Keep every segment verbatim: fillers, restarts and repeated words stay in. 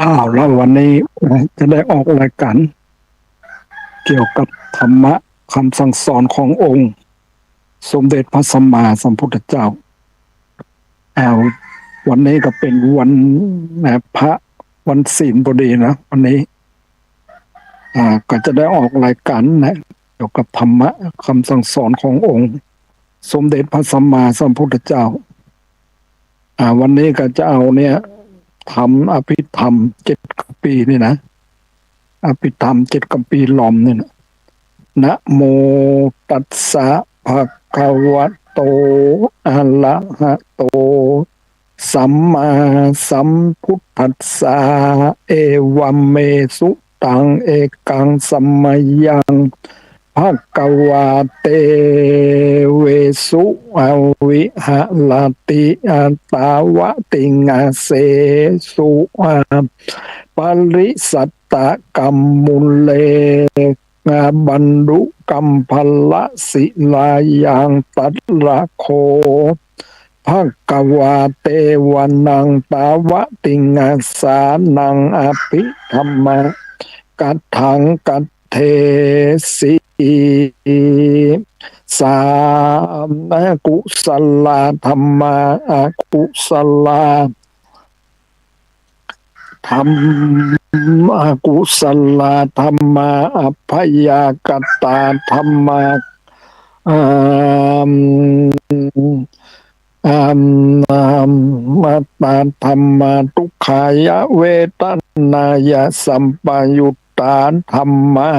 อ้าว แล้ววันนี้จะได้ออกรายการเกี่ยวกับธรรมะคำสั่งสอนขององค์สมเด็จพระสัมมาสัมพุทธเจ้า อ้าว วันนี้ก็เป็นวัน นะ พระ วันศีลพอดีนะ วันนี้ อ่า ก็จะได้ออกรายการนะ เกี่ยวกับธรรมะคำสั่งสอนขององค์สมเด็จพระสัมมาสัมพุทธเจ้า อ่า วันนี้ก็จะเอาเนี่ย ธรรม อภิธรรมเจ็ดคำพีร์นี่นะ อภิธรรมเจ็ดคำพีร์ลอมเนี่ยนะ นะโมตัสสะ ภะคะวะโต อะระหะโต สัมมาสัมพุทธัสสะ เอวัมเม สุตัง เอกัง สะมะยัง ภะคะวา เตเวสุ อะ วิหะระติ อะ ตาวัตติง อะ เสสุ อะ ปะริสัตตะ กัมมุเล อะ บันดุกัมพะละ ศิลายัง ตัตระโข ภะคะวา เตวะนัง ตาวัตติง อะ สานัง อภิธรรมะ กัตถัง กัตเถสิ สา อกุสะลาธัมมา อกุสะลาธัม อกุสะลาธัมมา อัพยากตาธัมมา อะ อะ อะ อัตตาธัมมา ทุกขายะเวทนายะสัมปยุตตาธัมมา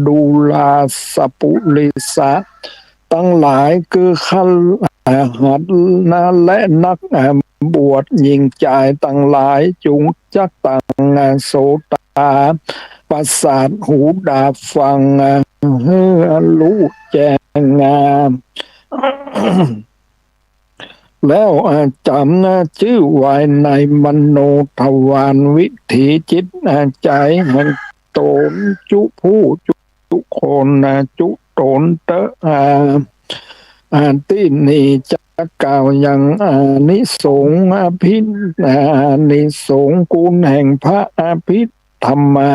ดูราสะปุริสะตังหลาย คือฆฤหัสถ์นะ และนักบวชหญิงจายตังหลาย จุงจักตั้งโสตาประสาท หูตาฟัง หื้อฮู้แจ้ง แล้วอาจ๋ำจื้อไว้ในมโนทวาร วิถีจิตใจ๋แห่งต๋น จุผู้จุคน จุต๋นเต๊อะ อา อา ตี้นี้จะกล่าวยังอานิสงส์อภิ อานิสงส์คุณแห่งพระอภิธรรมา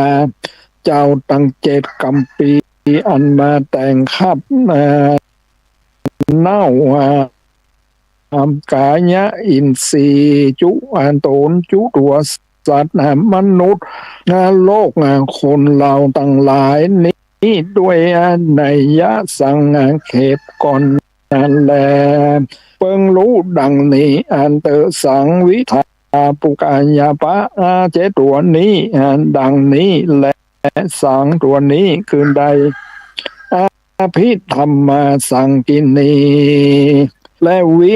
เจ้าตังเจ็ดคำพีร์ อันมาแต่งขับ อา เน่า อา กายะอินทรีย์ จุอาต๋น จุตั๋วสัตว์ มนุษย์ โลก คนเฮาตังหลายนี้ด้วย นัยยะสังเขปก่อนแล เปิงฮู้ดังนี้ อันเต๊อะ สังวิทา ปุคคายะปะ อาเจตั๋วนี้ ดังนี้แล สังตั๋วนี้คือได้ อภิธรรมาสังกินี และวิ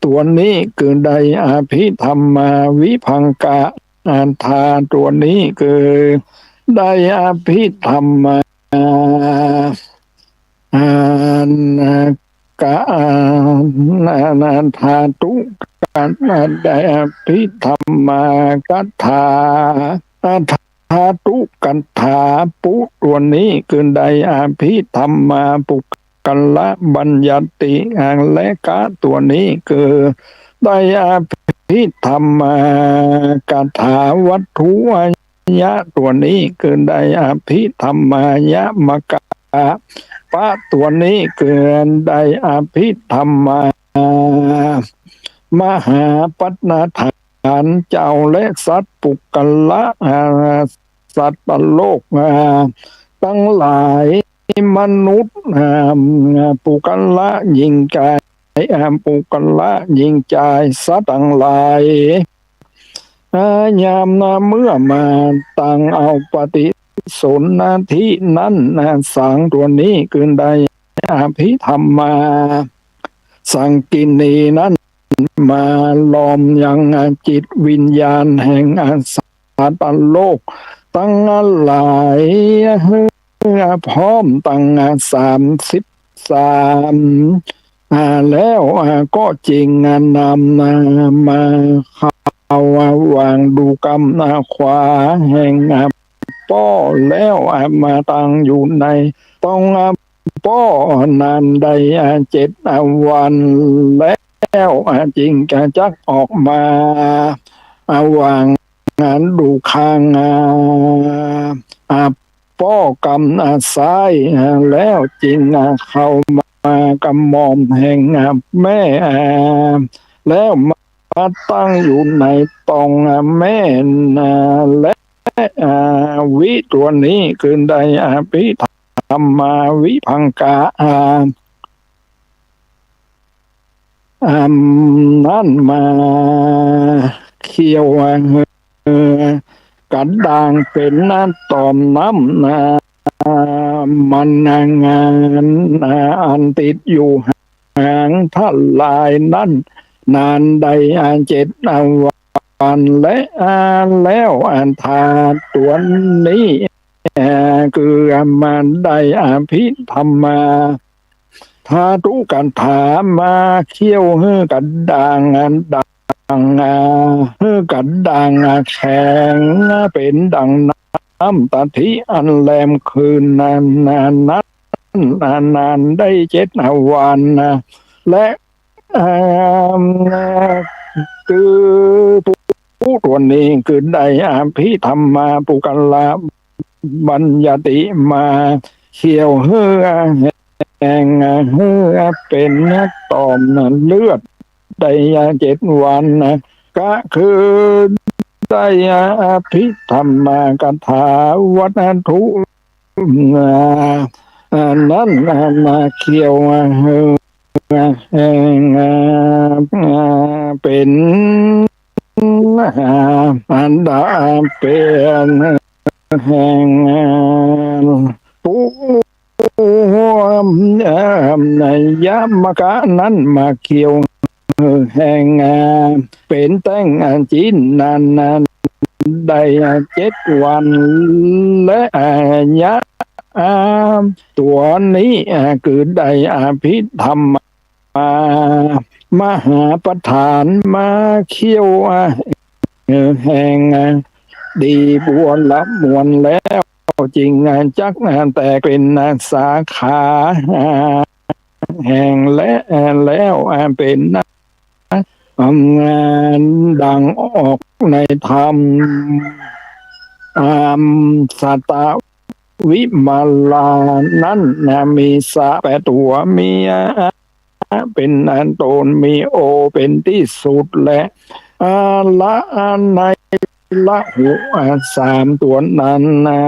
ตั๋วนี้คือได้อภิธรรมาวิภังกะ อาทาตั๋วนี้คือได้อภิธรรมา อา กะ อา อา อาทาตุกะ ได้อภิธรรมากถา อาทาตุกถา ปุตั๋วนี้คือได้อภิธรรมาปุคคละบัญญัติ อา และกะตั๋วนี้คือได้อภิธรรมากถา วัตถุ ยะตั๋วนี้คือได้อภิธรรมายมกะ ปะตั๋วนี้คือได้อภิธรรมามหาปัณฐาน เจ้าและสัตว์ปุคคละ สัตว์โลกตังหลาย มนุษย์ปุคคละหญิงจาย ปุคคละหญิงจาย สัตว์ตังหลาย ยามเมื่อมาตั้งเอาปฏิสนธินั้น สังตั๋วนี้คือได้อภิธรรมาสังกินีนั้น มาลอมยังจิตวิญญาณแห่งสัตว์โลกตังหลาย พร้อมตังสามสิบสาม อา แล้ว อา ก็จึง อา นำ อา มาเข้า อา หว่างดูกำ อา ขวาแห่ง อา ป้อ แล้ว อา มาตั้งอยู่ในตรง อา ป้อ นั้นได้ อา เจ็ด อา วัน แล้ว อา จึงจะจักออกมา อา หว่าง ดูข้าง อ่า อ่า ป้อก๋ำ อ่า ซ้าย อ่า แล้วจึง อ่า เข้ามา กระหม่อมแห่ง อ่า แม่ อ่า แล้วมาตั้งอยู่ในตอง อ่า แม่ อ่า และ อ่า วิตัวนี้คือได้อภิธรรมาวิภังกะ อ่า อ่า นั้นมาเคี่ยว อ่า หื้อกระด้างเป๋นน้ำต๋อมน้ำ อ่า มันงาน อ่า อันติดอยู่หางทลายนั้น นานได้ อ่า เจ็ด อ่า วัน และ อ่า แล้ว อ่า ธาตุตัวนี้ อ่า คือ อ่า มาได้อภิธรรมา ธาตุกถามาเคี่ยวหื้อกระด้าง อ่า ด้าง อ่า หื้อกระด้าง อ่า แข็ง อ่า เป๋นดังน้ำตะทิอันแหลมคืนนั้น นั้น นั้น นั้นได้เจ็ดวันนะ และ อ่า คือผู้ตัวนี้คือได้อภิธรรมาปุคคละบัญญัติมาเคี่ยวหื้อแห้ง หื้อเป๋นต๋อมเลือดได้เจ็ดวันนะ ก็คือได้อภิธรรมากถาวัตถุ อ่า อ่า นั้น อ่า มาเคี่ยว อ่า แห้ง อ่า อ่า เป๋น อ่า อันดาเป๋นแห้ง อ่า ผู้ อ่า ในยามกะนั้นมาเคี่ยวแห้ง อ่า เป๋นแต้ง อ่า จิ๊นนั้น นั้น ได้ อ่า เจ็ดวัน และ อ่า ยะ อ่า ตัวนี้ อ่า คือได้อภิธรรม อ่า มหาประธานมาเคี่ยว อ่า แห้ง อ่า ดีบัวละมวลแล้ว จึง อ่า จัก อ่า แตกเป๋น อ่า สาขา อ่า แห้งและ อ่า แล้ว อ่า เป๋น อ่า ดังออกในธรรม อ่า สตวิมาลานั้นนะ มีสระแปดตัว มี อ่า เป๋นอันต้น มีโอเป๋นตี้สุด และ อ่า ละ อ่า ในละหุ อ่า สามตัวนั้นนะ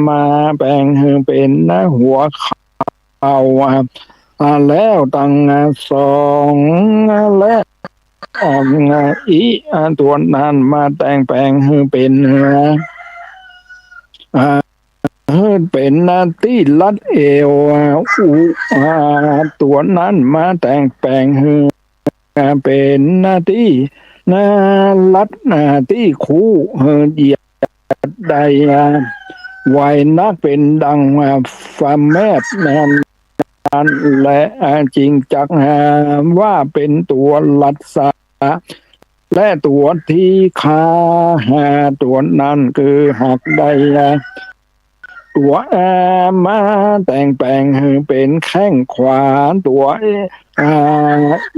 มาแป๋งหื้อเป๋นนะหัวเข่า อ่า อ่า แล้วตัง อ่า สอง และ อ่า อี อ่า ตัวนั้นมาแต่งแป๋งหื้อเป๋น อ่า อ่า หื้อเป๋นหน้าตี้รัดเอว อ่า อุ อ่า ตัวนั้นมาแต่งแป๋งหื้อ อ่า เป๋นหน้าตี้ หน้ารัด หน้าตี้คู่ หื้อเหยียดได้ อ่า ไวนักเป๋นดัง อ่า ฟ้าแมบนั้น และ อ่า จึงจัก อ่า ว่าเป๋นตัวรัสสะ และตัวทีฆา อ่า ตัวนั้นคือหากได้ อ่า ตัว อ่า มาแต่งแป๋งหื้อเป๋นแข้งขวา ตัว อ่า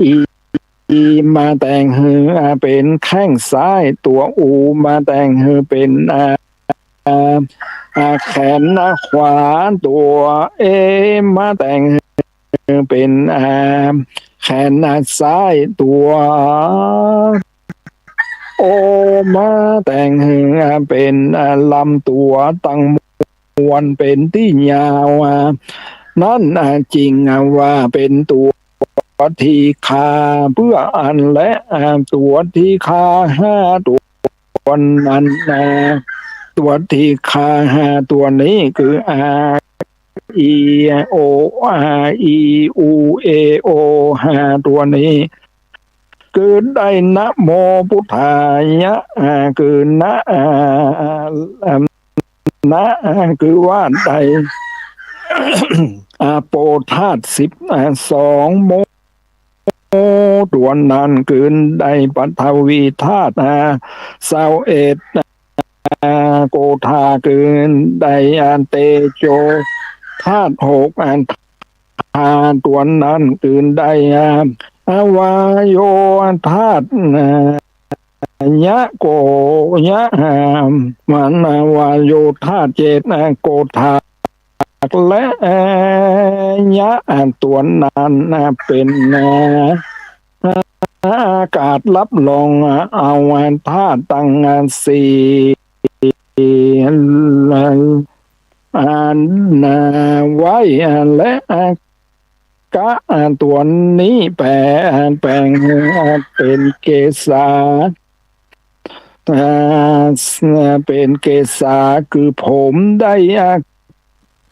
อี อี มาแต่งหื้อ อ่า เป๋นแข้งซ้าย ตัวอู มาแต่งหื้อเป๋น อ่า อ่า อ่า แขนขวา ตัวเอ มาแต่งหื้อเป๋น อ่า แขนซ้าย ตัวโอ มาแต่งหื้อ อ่า เป๋น อ่า ลำตั๋วตังมวลเป๋นตี้ยาว อ่า นั้น อ่า จึง อ่า ว่าเป๋นตัวทีฆา เปื้ออั้นแล อ่า ตัวทีฆาห้าตัวนั้น อ่า ตัวทีฆาห้าตัวนี้คือ อ่า อี โอ อา อี อู เอ โอ ห้าตัวนี้ คือได้นะโมพุทธายะ อ่า คือนะ อ่า อ่า นะ อ่า คือว่าได้ อ่า โปธาตุสิบ อ่า สองโม ตัวนั้นคือได้ปฐวีธาตุ อ่า ซาวเอ็ด อ่า โกธาคือได้ อ่า เตโจธาตุหก อ่า ธาตุตัวนั้นคือได้ อ่า อวัยวะธาตุ อ่า ยะโก ยะ อ่า มันว่าโยธาเจ็ด อ่า โกธา และ อ่า ยะ อ่า ตั๋วนั้น อ่า เป๋น อ่า อากาศฮับรอง อ่า เอา อ่า ธาตุตัง อ่า สี่ อัน อ่า ไว้ อ่า และ อ่า กะ อ่า ตั๋วนี้แป๋ อ่า แป๋ง อ่า เป๋นเกสา อ่า เป๋นเกสา คือผมได้ อ่า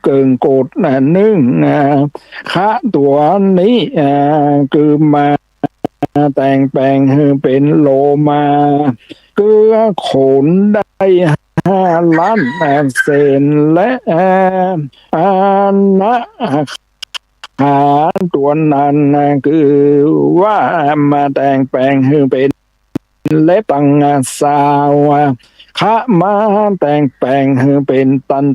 เกิ่งโกศ อ่า นึ่ง อ่า คะ ตั๋วนี้ อ่า คือมาแต่งแป๋งหื้อเป๋นโลมา คือขนได้ห้าล้าน อ่า เศษ และ อ่า อาณา ขาตั๋วนั้น อ่า คือว่ามาแต่งแป๋งหื้อเป๋นเล็บตัง อ่า ซาว อ่า คะ มาแต่งแป๋งหื้อเป๋นตัน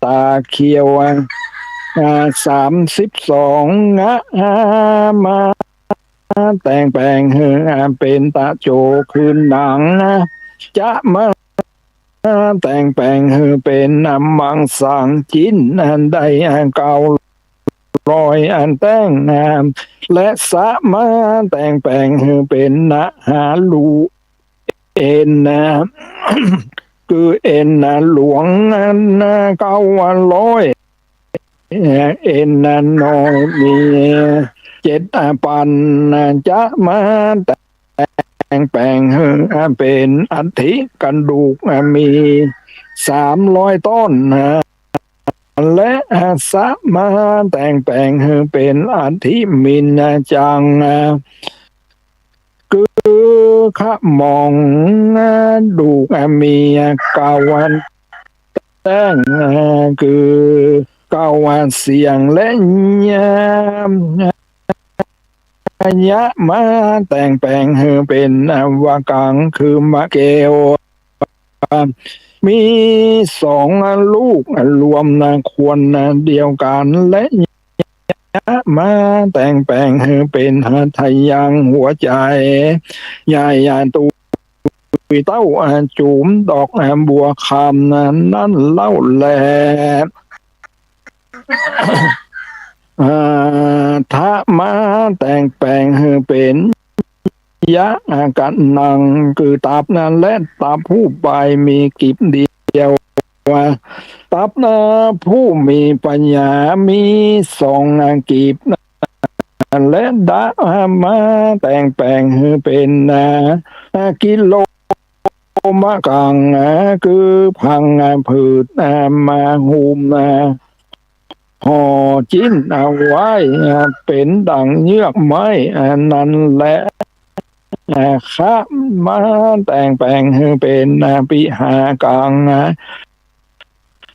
ตาเขียว อ่า สามสิบสอง งะ อ่า มาแต่งแป๋งหื้อ อ่า เป๋นตะโจ คือหนัง อ่า จะมาแต่งแป๋งหื้อเป๋น อ่า มังสัง จิ๊น อันได้ อ่า เก้าร้อย อันแต๊ง อ่า และสะ มาแต่งแป๋งหื้อเป๋นนะฮาลู เอ็นนะ คือเอ็นนะหลวงนะ เก้าร้อย เอ็นนะน้อย มีเจ็ดปันนะ จะมาแต่งแป๋งหื้อเป๋นอัฐิกระดูก มีสามร้อยต้นนะ และสะ มาแต่งแป๋งหื้อเป๋นอัฐิมินจัง คือขมองดูก มีเก้าแต๊ง คือเก้าเสียง และยะ ยะ มาแต่งแป๋งหื้อเป๋นวกัง คือมะแก้ว มีสองลูกรวมนะ ควรนะเดียวกั๋น และยะ มาแต่งแป๋งหื้อเป๋นหัตถยัง หัวใจ๋ ใหญ่ตุยเต้าจุ๋มดอกบัวคำนั้นเล่าแล อ่า ทะ มาแต่งแป๋งหื้อเป๋น ยะ กะนัง คือตับนั้น และตับผู้ใบมีกีบเดียว ตับผู้มีปัญญามีสองกีบ และดะ มาแต่งแป๋งหื้อเป๋นกิโลมะกัง คือพังผืดมาหุ้ม ห่อจิ๊นเอาไว้ เป๋นดั่งเยือกไม้ นั้นแล คะ มาแต่งแป๋งหื้อเป๋นปิหากัง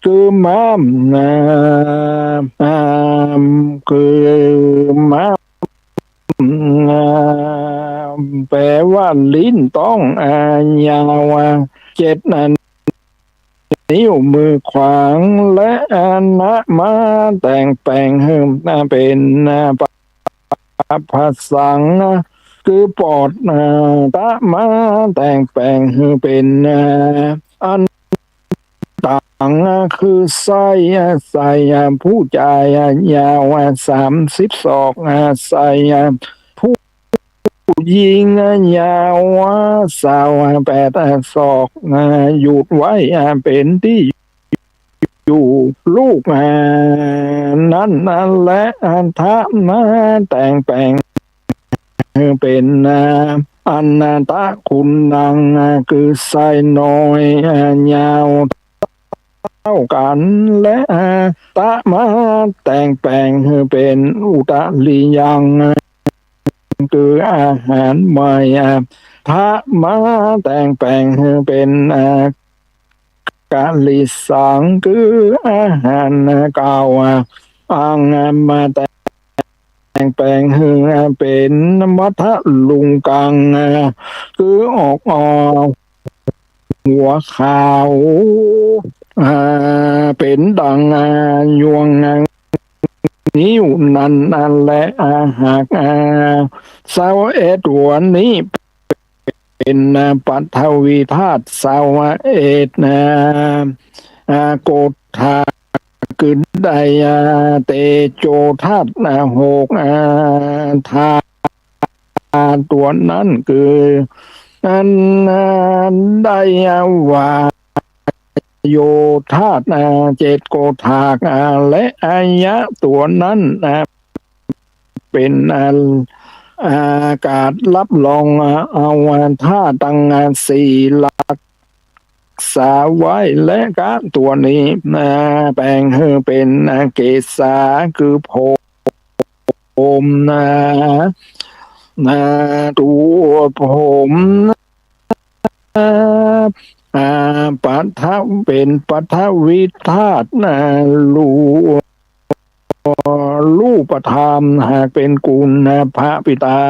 คือม้าม อ่า คือม้าม อ่า แป๋ว่าลิ้นต้อง อ่า ยาว อ่า เจ็ด อ่า นิ้วมือขวาง และ อ่า นะ มาแต่งแป๋งหื้อเป๋น อ่า ปะ ปะสัง คือปอด อ่า ตะ มาแต่งแป๋งหื้อเป๋น อ่า อันตัง คือไส้ ไส้ผู้จาย ยาวสามสิบศอก ไส้ผู้ญิง ยาวซาวแปดศอก หยุดไว้เป๋นตี้ อยู่ลูก อ่า นั้นแล อันทะ มาแต่งแป๋งหื้อเป๋น อ่า อันตะกุณัง อ่า คือไส้น้อย อ่า ยาวเต้ากั๋น และ อ่า ตะ มาแต่งแป๋งหื้อเป๋นอุตตริยัง อ่า คืออาหารใหม่ อ่า ทะ มาแต่งแป๋งหื้อเป๋น อ่า กะลิสัง คืออาหารเก่า อ่า อัง มาแต่งแป๋งหื้อเป๋นมัทลุงกัง คือออก อ่า หัวขาว อ่า เป๋นดั่ง อ่า ยวง อ่า นิ้วนั้น อ่า และ อ่า หาก อ่า ซาวเอ็ดหัวนี้ เป็นปฐวีธาตุซาวเอ็ดนะ อ่า โกฏฐากคือได้ อ่า เตโจธาตุนะหก อ่า ธาตุ ตัวนั้นคือ อัน อ่า ได้วาโยธาตุ อ่า เจ็ด โกฏฐาก อ่า และอายะตัวนั้น อ่า เป็น อ่า อ่า การรับรอง อ่า เอาธาตุตัง อ่า สี่รักษาไว้ และกะตัวนี้ อ่า แป๋งหื้อเป็น อ่า เกศา คือผม ผมนะ นะ ตัวผมนะ อ่า ปฐะ เป็นปฐวีธาตุนะ รู รูปธรรม หากเป็นกุณพระปิตา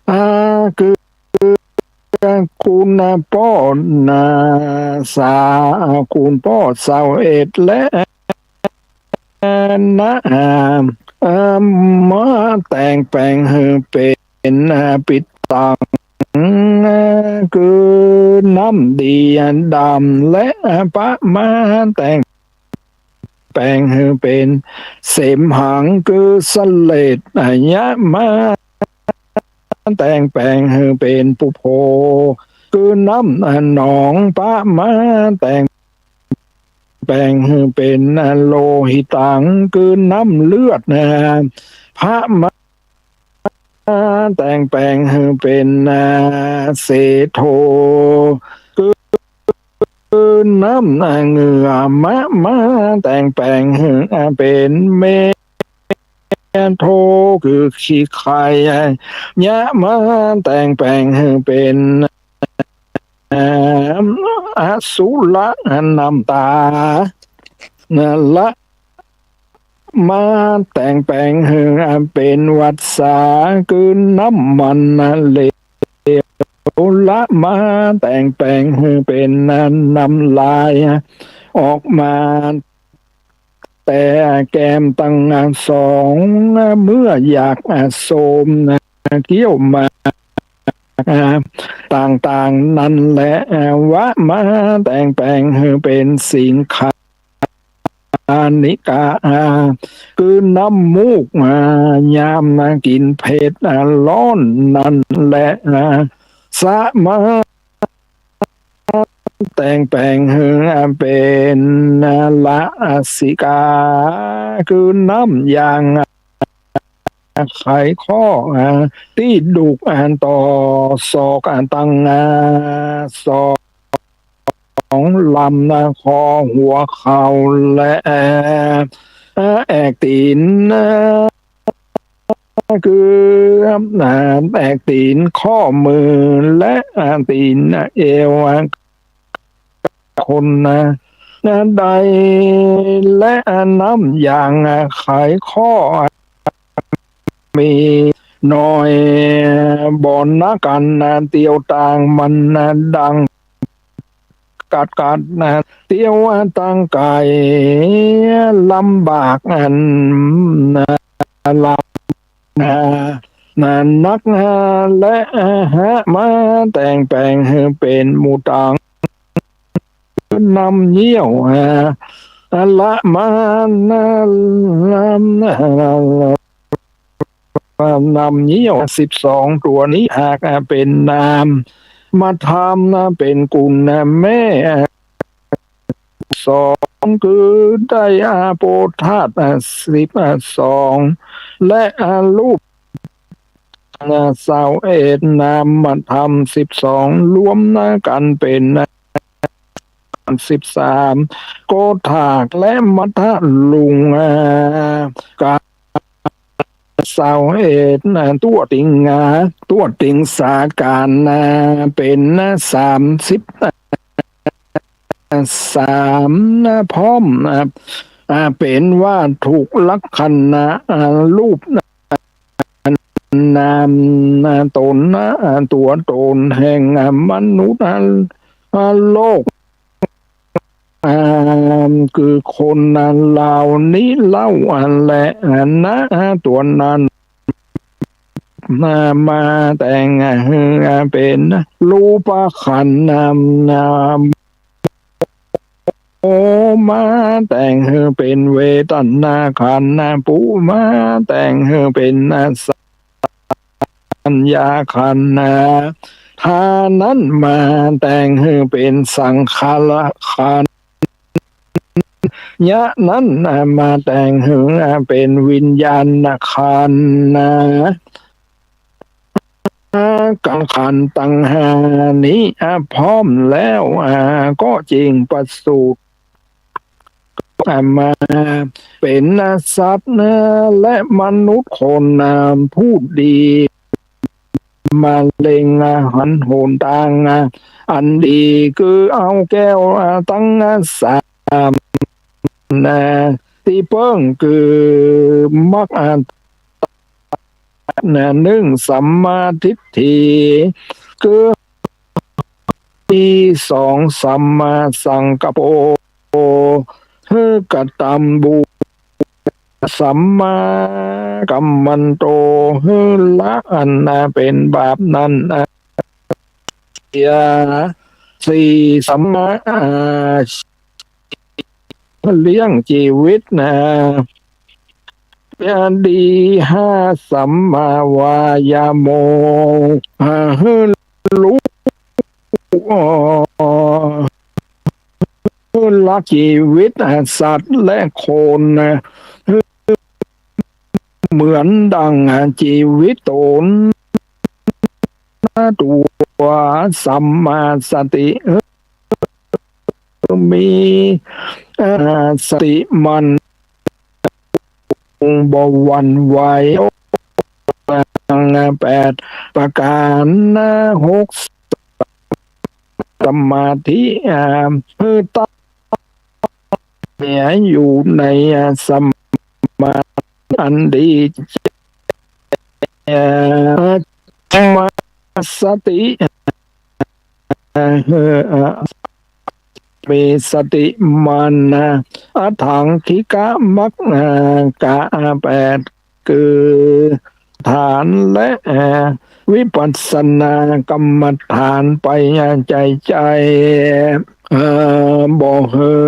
อ่า คือ กุณป้อนะ สา กุณป้อซาวเอ็ด และ นะ อ่า อ่า มาแต่งแป๋งหื้อเป็น อ่า ปิดตัง อ่า คือน้ำดีดำ และ อ่า ปะมาแต่งแป๋งหื้อเป็นเสมหัง คือเสลด อ่า ยะมาแต่งแป๋งหื้อเป็นปุโพ คือน้ำ อ่า หนอง ปะมาแต่ง แป๋งหื้อเป็น อ่า โลหิตัง คือน้ำเลือดนะ พะมาแต่งแป๋งหื้อเป็น อ่า เสโท คือน้ำ อ่า เหงื่อ มะมาแต่งแป๋งหื้อ อ่า เป็นเมโท คือขี้ไค อ่า ยะมาแต่งแป๋งหื้อเป็น อ่า อสุระ น้ำตา นะ ละมาแต่งแป๋งหื้อเป็นวัสสา คือน้ำมันเหลว ละมาแต่งแป๋งหื้อเป็นน้ำลาย ออกมา แต่แก้มตังสอง เมื่ออยากโสมเกี้ยวหมากต่างๆ นั้นแหละ วะมาแต่งแป๋งหื้อเป็นสิงขานิกา คือน้ำมูก ยามกิ๋นเผ็ดร้อนนั้นแหละ สะมา แต่งแป๋งหื้อเป็นละสิกา คือน้ำยางไขข้อ ตี้ดุกต่อศอกตังสองลำ คอหัวเข่า และแอกตี๋น คือ อ่า แอกตี๋น ข้อมือ และ อ่า ตี๋น เอว อ่า คนนะ นะ ใด และ อ่า น้ำยาง อ่า ไขข้อ อ่า มีน้อย บ่อนนักกันนะ เตียวตางมันนะ ดัง กัดกัดนะ เตียวตังไก๋ ลำบากอันนะ ลำนะ นะ นักนะ และหะมาแต่งแป๋งหื้อเป็นมูตัง น้ำเยี่ยว อ่า ละมานะ น้ำเยี่ยวสิบสองตัวนี้หากเป็นนามธรรมนะ เป็นกุณแม่ สอง คือได้อาโปธาตุสิบสอง และอารูป ซาวเอ็ด นามธรรมสิบสอง รวมกันเป็นสิบสาม โกฏฐาก และมัทลุง กา ซาวเอ็ด ตั๊วติง ตั๊วติงสาก๋าน เป็นสามสิบ สาม พร้อม อ่า เป็นวัตถุลักษณะ อ่า รูป นาม อ่า ตน อ่า ตัวตนแห่ง อ่า มนุษย์ อ่า โลก อ่า คือคนเหล่านี้เล่า อันแล อันนะ ตัวนั้น มาแต่งหื้อเป๋นรูปขันธ์ โมมาแต่งหื้อเป๋นเวทนาขันธ์ ปุมาแต่งหื้อเป๋นสัญญาขันธ์ ธาตุนั้นมาแต่งหื้อเป๋นสังขารขันธ์ ญะนั้นมาแต่งหื้อเป๋นวิญญาณขันธ์ กังขันธ์ตังห้านี้พร้อมแล้ว ก็จึงประสูติมาเป๋นสัตว์และมนุษย์คนผู้ดี มาเล็งหันหนตางอันดี คือเอาแก้วตังสาม ตี้เปิ้งคือมรรค นึ่งสัมมาทิฏฐิ คือ ตี้สองสัมมาสังกัปโป หื้อกระตำบุญ สัมมากัมมันโต หื้อละอันเป๋นบาปนั้นเสีย สี่สัมมาอาชีพ เลี้ยงจีวิตนะ ดี ห้าสัมมาวายาโม หื้อรู้ หื้อละจีวิตสัตว์และคน หื้อเหมือนดังจีวิตตน ตัว สัมมาสติ มีสติมั่น บ่หวั่นไหว แปดประการ หกสมาธิ หื้อตั้ง อยู่ในสมาธิอันดี สมาสติ มีสติมั่น อถังขิกมรรค แปด คือฐานและวิปัสสนากรรมฐานไปใจ๋ๆ บ่หื้อ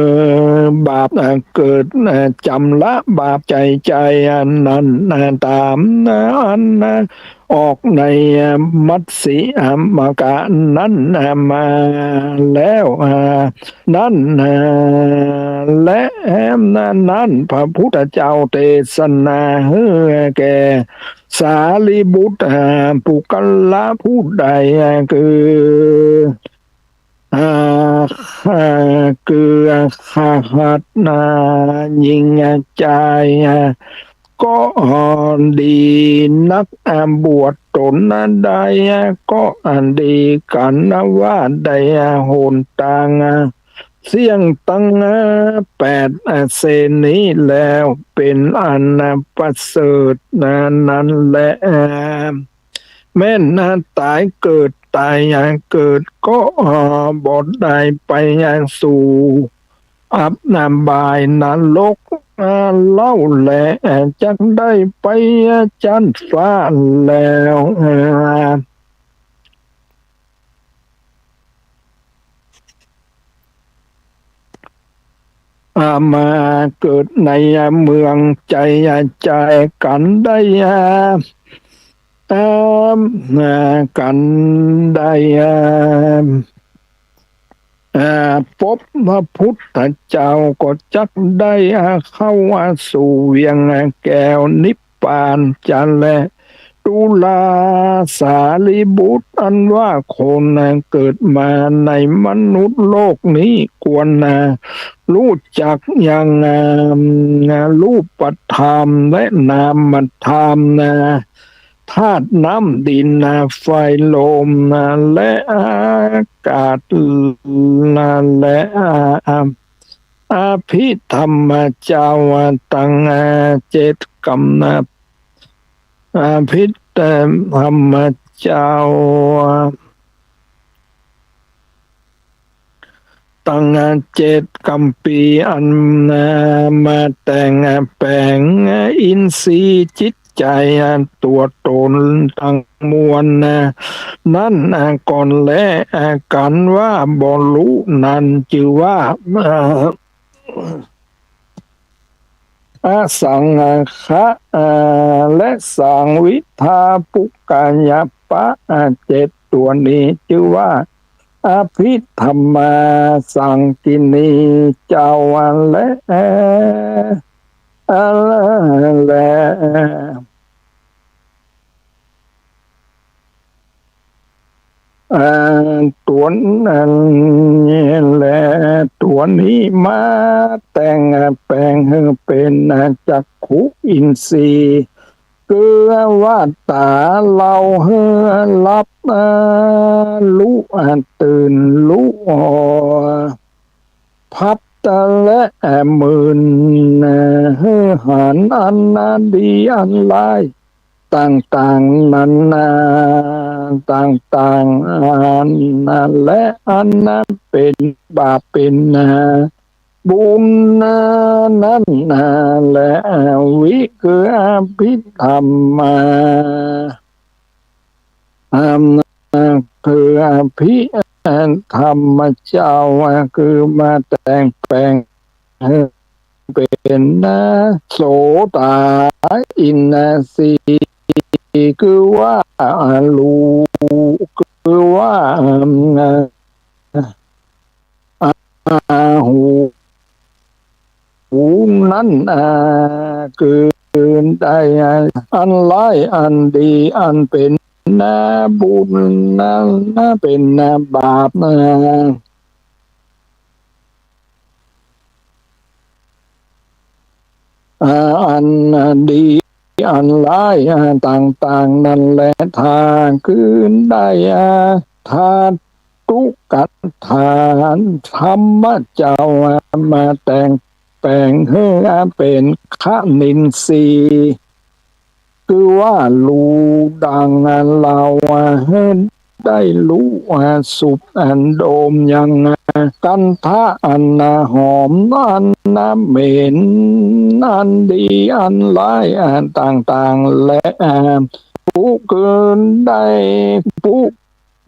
บาปเกิดจำละบาปใจ๋ๆ อันนั้นต๋ามอันออกในมัชฌิมกะนั้นมาแล้ว นั้นแล นั้นพระพุทธเจ้าเตสนาหื้อแก่สารีบุตร ปุคคละผู้ใด คือ คือขหัตถ์ หญิงชาย ก็ดีนัก บวชตนใด ก็ดี กันว่าได้หนตาง เสี้ยงตังแปดเส้นนี้แล้ว เป๋นอันประเสริฐนั้นแล แม้นต๋ายเกิด ต๋ายเกิดก็บ่ได้ไปสู่อบายนรกเล่าแล จักได้ไปจั๊นฟ้าแล้ว อา มาเกิดในเมืองใจ๋ ใจ๋กั๋นได้ อา อา กั๋นได้ อา อา ปบพระพุทธเจ้าก็จักได้ อา เข้าสู่เวียงแก้วนิพพานจั๊นแล ดูราสารีบุตร อันว่าคนเกิดมาในมนุษย์โลกนี้ควรรู้จักยังรูปธรรมและนามธรรม ธาตุน้ำดิน ไฟลม และอากาศ และอภิธรรมเจ้า ตังเจ็ดกำ อภิธรรมเจ้า ตังเจ็ดกำปี อันมาแต่งแป๋งอินทรีย์จิต ใจ๋ตั๋วต๋นตังมวลนั้นก่อนแล กั๋นว่าบ่ฮู้นั้นจื้อว่า อสังขะ และสังวิทา ปุคคยปะ เจ็ดตั๋วนี้จื้อว่า อภิธรรมาสังกินีเจ้าแล แล ตั๋วนั้นแล ตั๋วนี้มาแต่งแป๋งหื้อเป๋นจักขุอินทรีย์ คือว่าต๋าเฮาหื้อฮับฮู้ตื่นฮู้ ผัสสะและหมื่นหื้อหันอันดีอันร้ายต่างๆ นานาต่างๆ อันและอันเป๋นบาปเป๋นบุญนั้นแล วิคืออภิธรรมา อันคืออภิธรรมเจ้า คือมาแต่งแป๋งหื้อเป๋นโสตาอินทรีย์ คือว่าฮู้ คือว่า อาหู หูนั้น คือได้อันร้ายอันดี อันเป๋นบุญนั้นเป๋นบาป อันดีอันร้ายต่างๆ นั้นแล ถ้าคือได้ธาตุ กัตถาธรรมเจ้ามาแต่งแป๋งหื้อเป๋นคณินทรีย์ คือว่าฮู้ดังเฮาได้ฮู้สุบอันโดมยัง คันธะอันหอม อันเหม็น อันดีอันร้ายต่างๆ และผู้คือได้ ผู้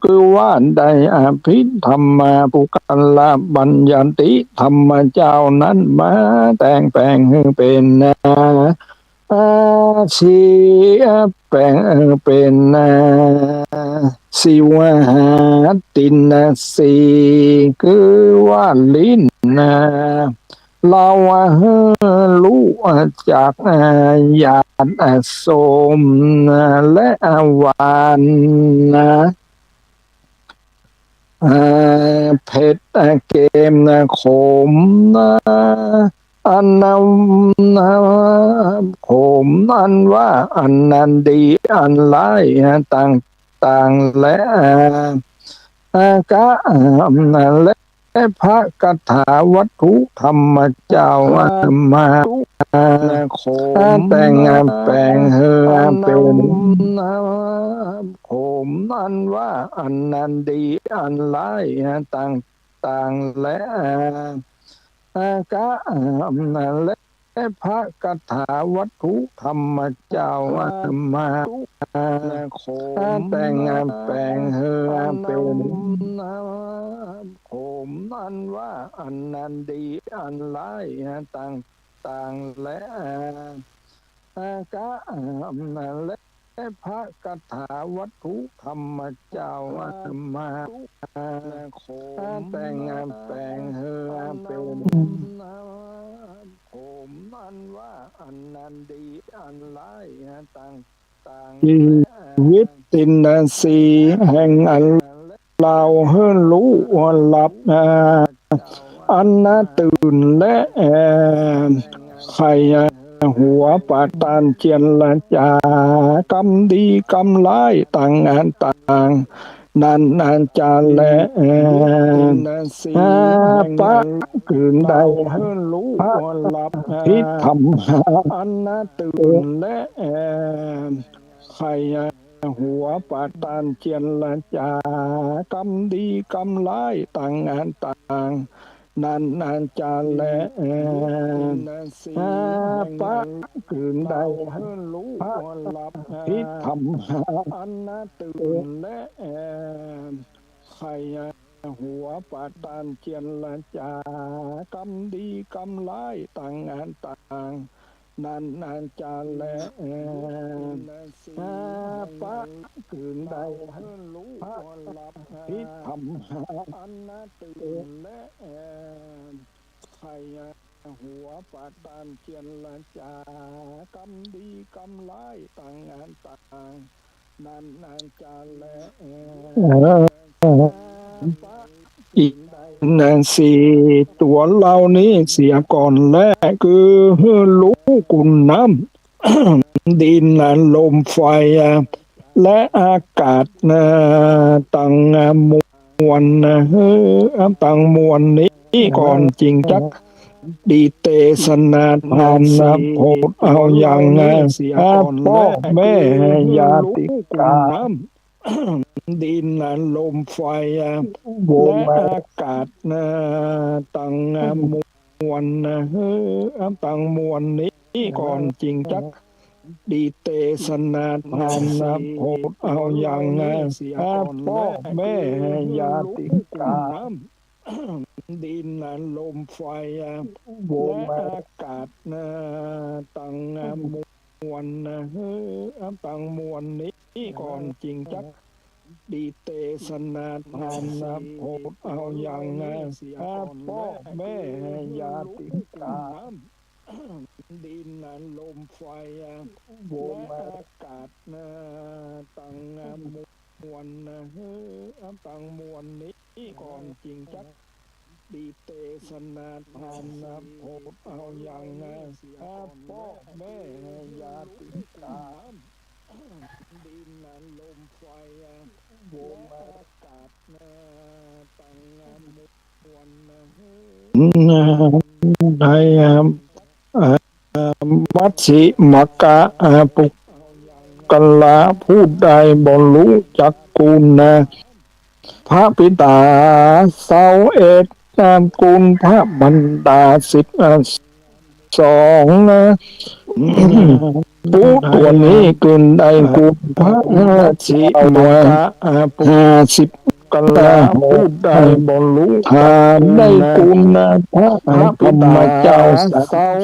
คือว่าได้อภิธรรมา ปุคคละบัญญัติธรรมเจ้านั้นมาแต่งแป๋งหื้อเป๋น อาชีแป๋งหื้อเป๋น สิวหาตินทรีย์ คือว่าลิ้น เฮาหื้อฮู้จักหยาดส้มและหวาน เอ่อ เผ็ด เอ่อ เค็ม เอ่อ ขม เอ่อ อันนั้น เอ่อ ขม อันว่า อันนั้นดี อันร้าย เอ่อ ต่างๆ และ เอ่อ เอ่อ กะ เอ่อ และ และพระคาถาวัตถุธรรมเจ้ามา เอ่อ ขม แต่งแป๋งหื้อเป๋น ขม อันว่า อันนั้นดี อันร้าย เอ่อ ต่างๆ และ เอ่อ เอ่อ กะ เอ่อ และ และพระคาถาวัตถุธรรมเจ้ามา ขม แต่งแป๋งหื้อเป๋น ขม อันว่า อันนั้นดี อันร้าย ต่างๆ และ กะ และ และพระคาถาวัตถุธรรมเจ้ามา ขม แต่งแป๋งหื้อเป๋น ขม อันว่า อันนั้นดี อันร้าย ต่างๆ ชีวิตตินทรีย์แห่งอันเฮาหื้อฮู้ฮับ อันตื่นและ เอ่อ ใค่หัวปะตันเจรจากำดีกำร้ายต่างๆ นั้น อันจะแล เอ่อ ปะคืนได้ พระอภิธรรม อันตื่นและ เอ่อ ใค่หัวปะตันเจรจากำดีกำร้ายต่างๆ นั้นนาจาแล พระกึ่งได้ พระพิธรรม อันตื่นและ ใค่หัวประต้านเจรจากำดีกำร้ายต่างอันต่าง นั้นนาจาแล พระกึ่งได้ พระพิธรรม อันตื่นและ ใค่หัวประต้านเจรจากำดีกำร้ายต่างอันต่าง นั้นนาจาแล อินทรีย์ตัวเหล่านี้เสียก่อนแล คือฮู้กุณน้ำ ดิน ลม ไฟ และอากาศ ตังมวล ตังมวลนี้ก่อนจึงจักได้เตสนาธรรม โผดเอายัง พ่อแม่ญาติกา ดิน ลม ไฟ และอากาศ ตังมวล ตังมวลนี้ก่อนจึงจักได้เตสนาธรรม โผดเอายัง พ่อแม่ญาติกา ดิน ลม ไฟ และอากาศ ตังมวล ตังมวลนี้ก่อนจึงจักได้เตสนาธรรม โผดเอายัง พ่อแม่ญาติกา ดิน ลม ไฟ และอากาศ ตังมวล ตังมวลนี้ก่อนจึงจักได้เตสนาธรรม โผดเอายัง พ่อแม่ญาติกา ดิน ลม ไฟ และอากาศ ตังมวล ใน อ่า มัชฌิมกะ อ่า ปุคคละผู้ใดบ่ฮู้จักคุณ พระปิดาซาวเอ็ด อ่า คุณพระมารดาสิบ อ่า สอง นะ ผู้ตัวนี้กึ่งได้คุณพระมหาสิมกะ ห้าสิบ กะละผู้ใดบ่ฮู้จักคุณ ได้คุณพระธรรมเจ้าสาม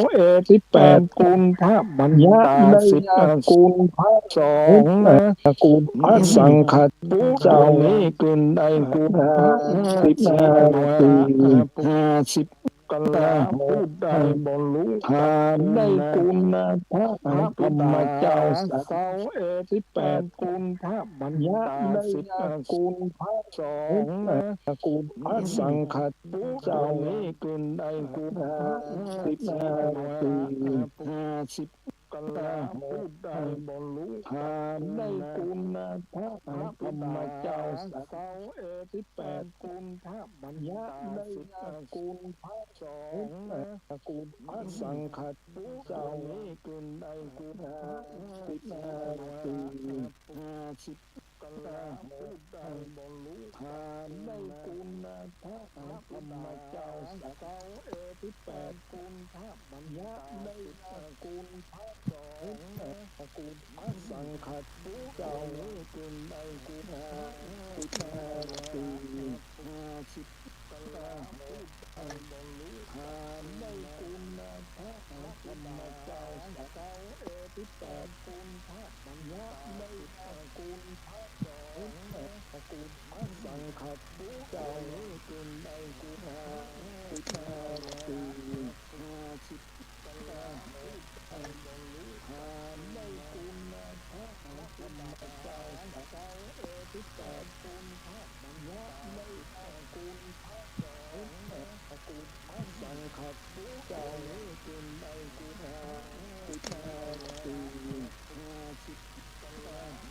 สิบแปด คุณพระมารดาสิบ คุณพระสงฆ์ คุณพระสังฆเจ้านี้กึ่งได้คุณพระสิบ ห้าสิบ กะละผู้ใดบ่ฮู้จักคุณ ได้คุณพระธรรมเจ้าสามสิบแปด คุณพระมารดาสิบ คุณพระสงฆ์ คุณพระสังฆเจ้านี้กึ่งได้คุณพระสิบ ห้าสิบ กะละผู้ใดบ่ฮู้จักคุณ ได้คุณพระธรรมเจ้าสามสิบแปด คุณพระมารดาสิบ คุณพระสงฆ์ คุณพระสังฆเจ้านี้กึ่งได้คุณพระสิบ ห้าสิบ กะละผู้ใดบ่ฮู้จักคุณ ได้คุณพระธรรมเจ้าสามสิบแปด คุณพระมารดาสิบ คุณพระสงฆ์ คุณพระสังฆเจ้านี้กึ่งได้คุณพระสิบ ห้าสิบ กะละผู้ใดบ่ฮู้จักคุณ ได้คุณพระธรรมเจ้าสามสิบแปด คุณพระมารดาสิบ คุณพระสงฆ์ คุณพระสังฆเจ้านี้กึ่งได้คุณพระสิบ ห้าสิบ กะละผู้ใดบ่ฮู้จักคุณ ได้คุณพระธรรมเจ้าสามสิบแปด คุณพระมารดาสิบ คุณพระสงฆ์ คุณพระสังฆเจ้านี้กึ่งได้คุณพระสิบ ห้าสิบ กะละผู้